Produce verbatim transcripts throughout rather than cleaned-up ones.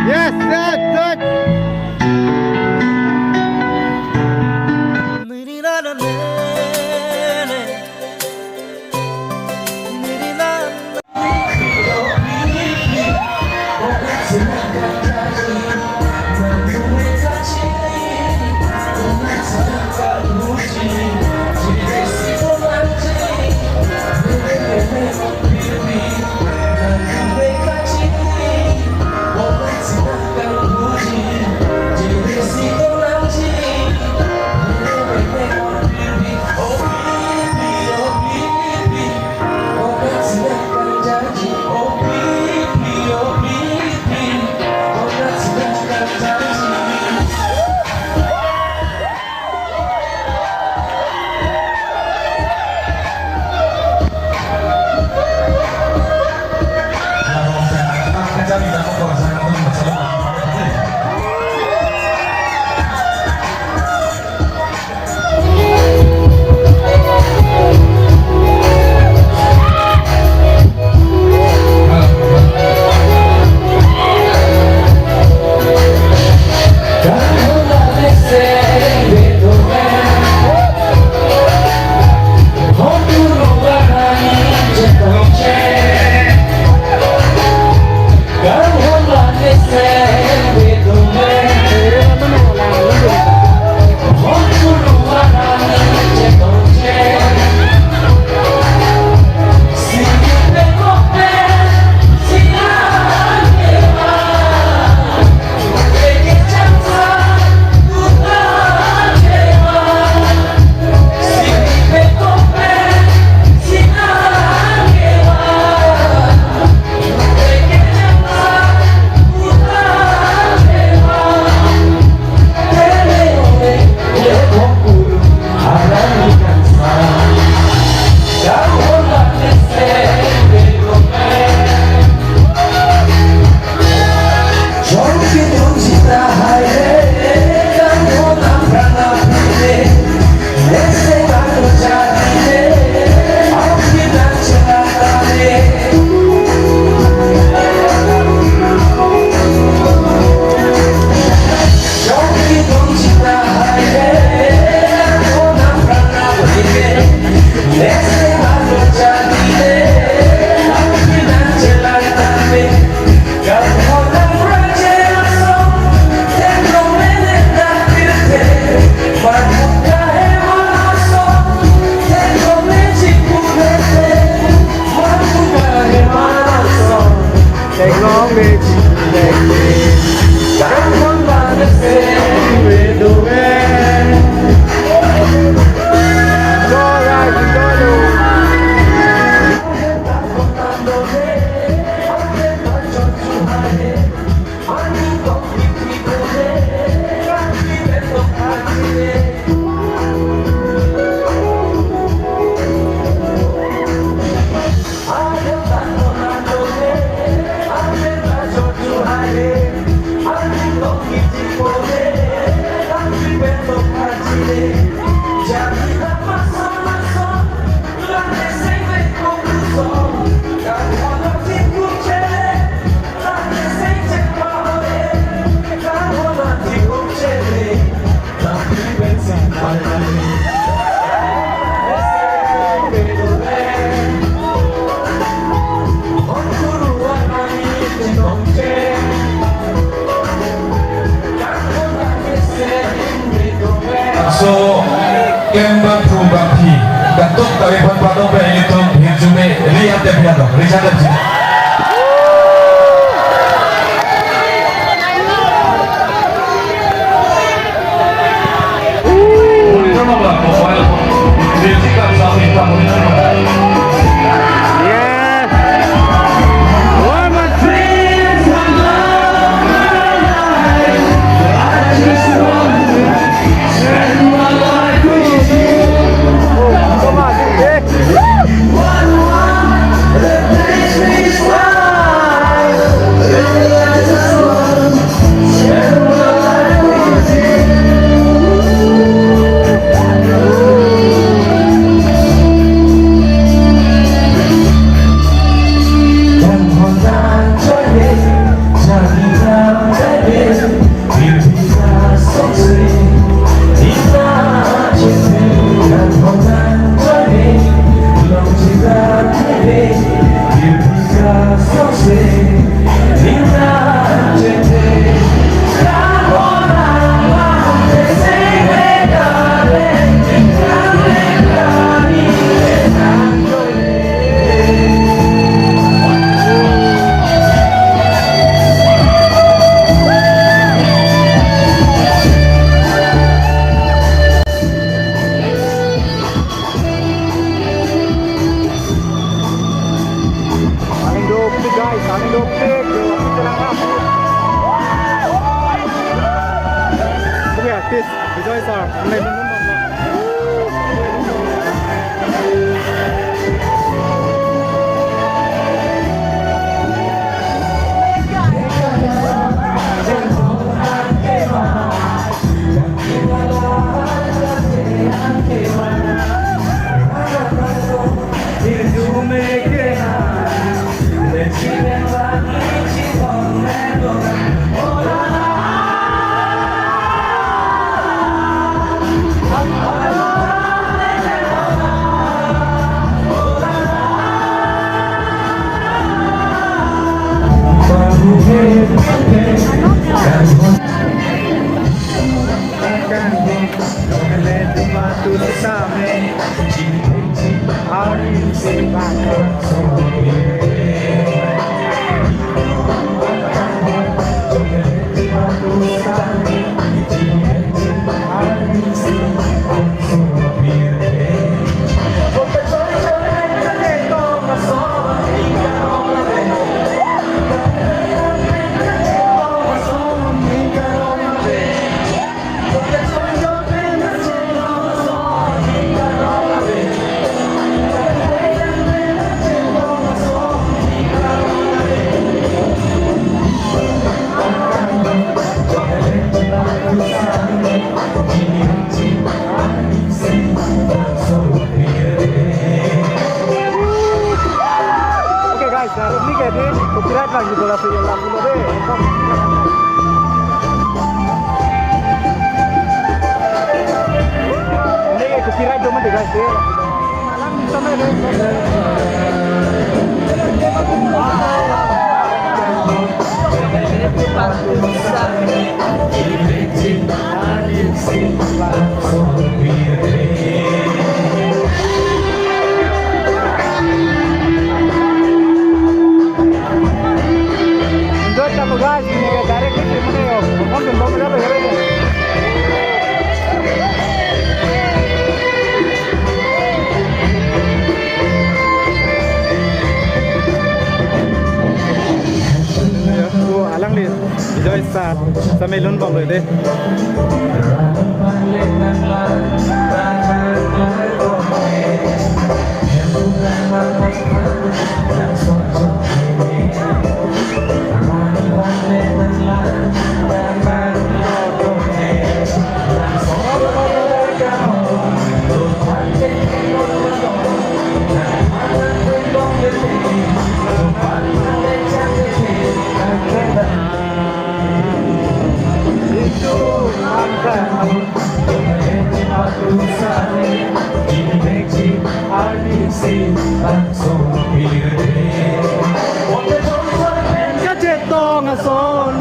Yes, yes, yes. So, klem bangphu bangphi, datuk tawi phan padong pen ilitum hirjume Richard Debji, Richard Debji. Paling dopik, guys, paling dopik. Dopik lang, ah. Look at this, Bijoy sir. Okay guys, hari ini jadi copyright lagi bola film lagu lo deh. Ini copyright dong deh guys ya. Malam bisa main deh. Enjoy kamu guys, ini direct ke sini yo. Nonton dong ya, ya. Ya, oh, alangli. Bijoy sir, same lun bom lo deh. Kachetong ason.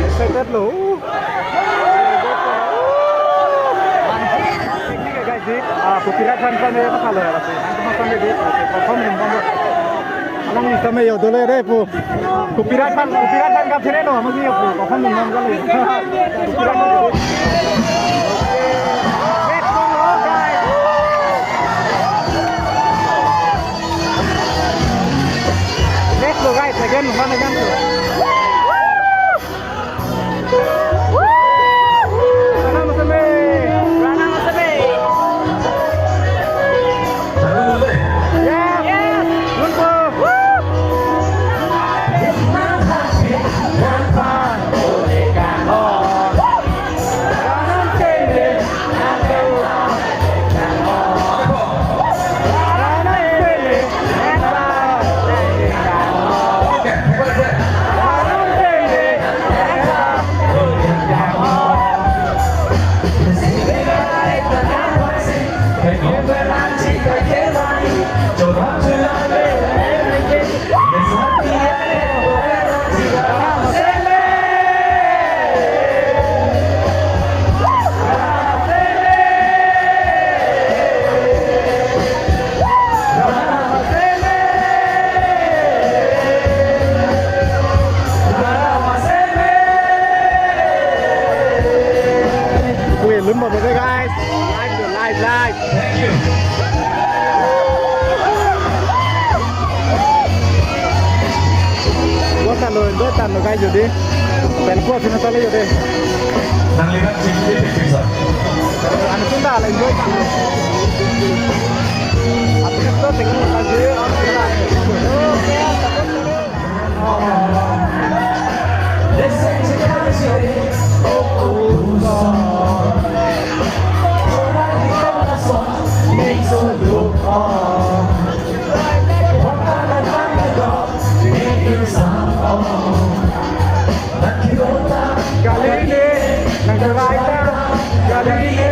Excited lo. Guys, di, ah, copyright aphan kami apa kalau ya, pasti. Nanti makan deh, di, perform yang bang. Alangli same yo dolo deh, pu. Copyright aphan, copyright aphan kap sini no, mesti yo, pu. Perform yang bang kali. Copyright aphan. Let's go, guys. Let's go, guys. Again, one again. Wait, lun mo, guys. Live, live, live. Thank you. Kota lo, do tan lo, guys, jodi. Pen ko sino tali jodi. Nanglibat chingki picture sa. Anu sunda la enjoy tan. Apni to tinggal lagi. Kali ini, nang kerai ta, kali ini.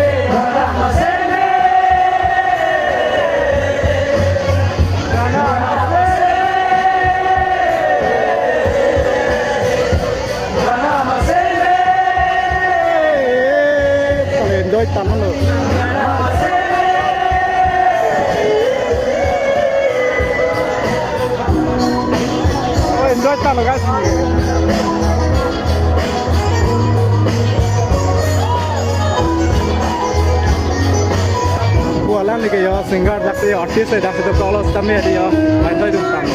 Kali enjoy tan lo. Oh, enjoy tan lo, guys. Bualan ni ke yo singer dak te artist dak te kalau sitame dia main doi dum tang.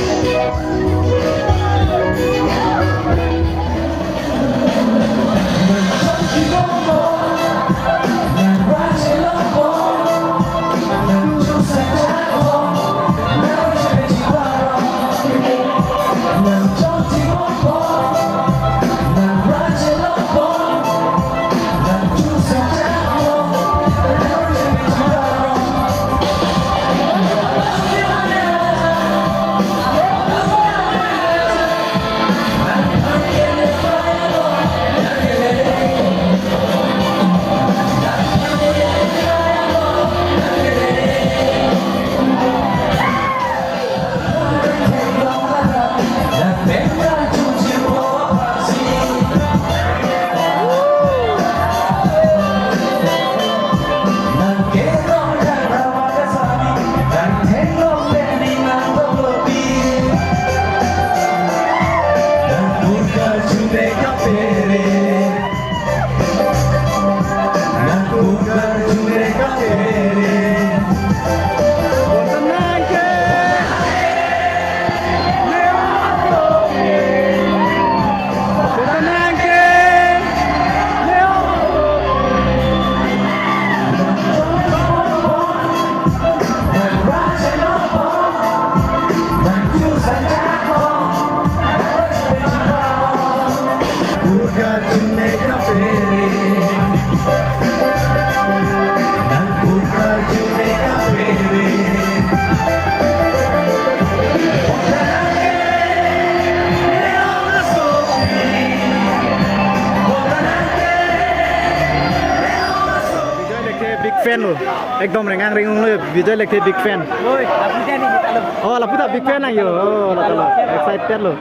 Bijoy Lekthe big fan lo. Ekdom rengang ringung lo, Bijoy Lekthe big fan. Oi, lapu ta ni kita lo. Oh, lapu ta big fan ayo. Oh, lapu ta lo. Excited lo.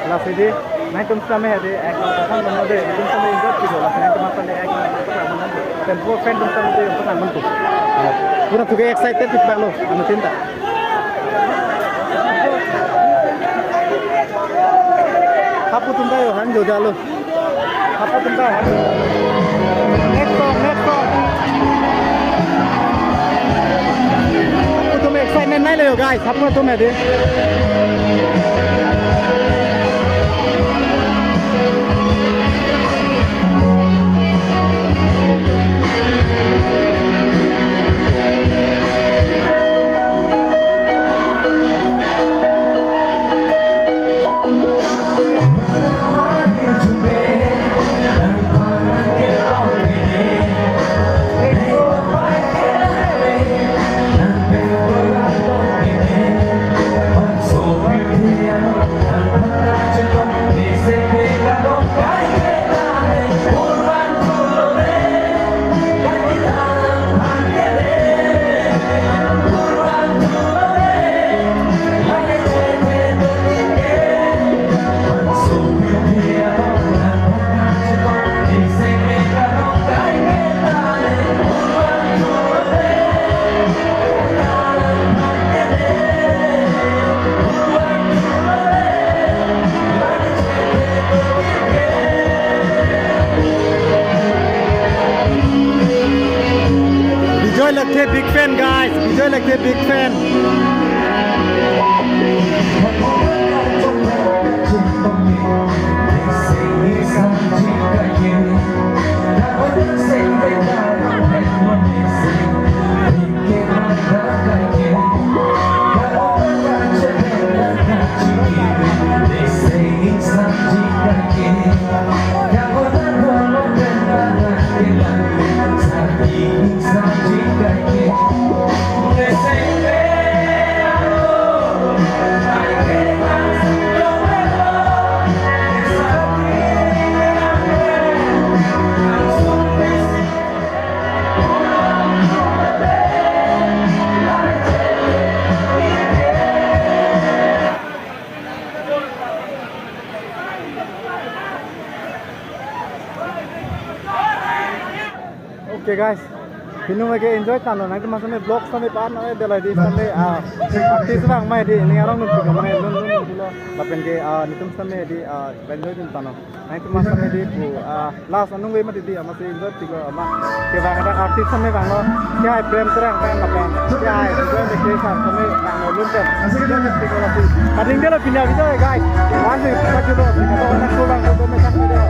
Lasi di, nangtum sitame hadi, ekdom kosong kono de, nangtum sitame enjoy kijo, lasi nangtum aphan le ekdom kosong kono de, tempo fan tum sitame de, kosong kono tu. Pura puke excited kita lo, anu tinta. Hapu tum ta yo, han jo jalo. Hapu tum ta, han jo. Next song, next song. Hapu tum excitement nai le yo, guys. Hapu tum hadi. Lekthe big fan, guys. Bijoy Lekthe big fan. Okay, guys, pini ke enjoy tanglo, nangtum masame vlog same pan na dela di same, ah, artist bang mai di, ning arong nung pika mai lun lun lun lo, lapen ke, ah, netum same di, ah, enjoy dun tanglo. Nangtum masame di pu, ah, last anung ve mati di, amatsi enjoy tanglo, amat kevang ada artist same vanglo, kehai Prem Terang kan lapen kehai enjoy the case same vanglo lun kan. Enjoy tanglo lasi. Kading delo pini video, guys. Lasi kita dulu, kita anak pulang ke Domesang video.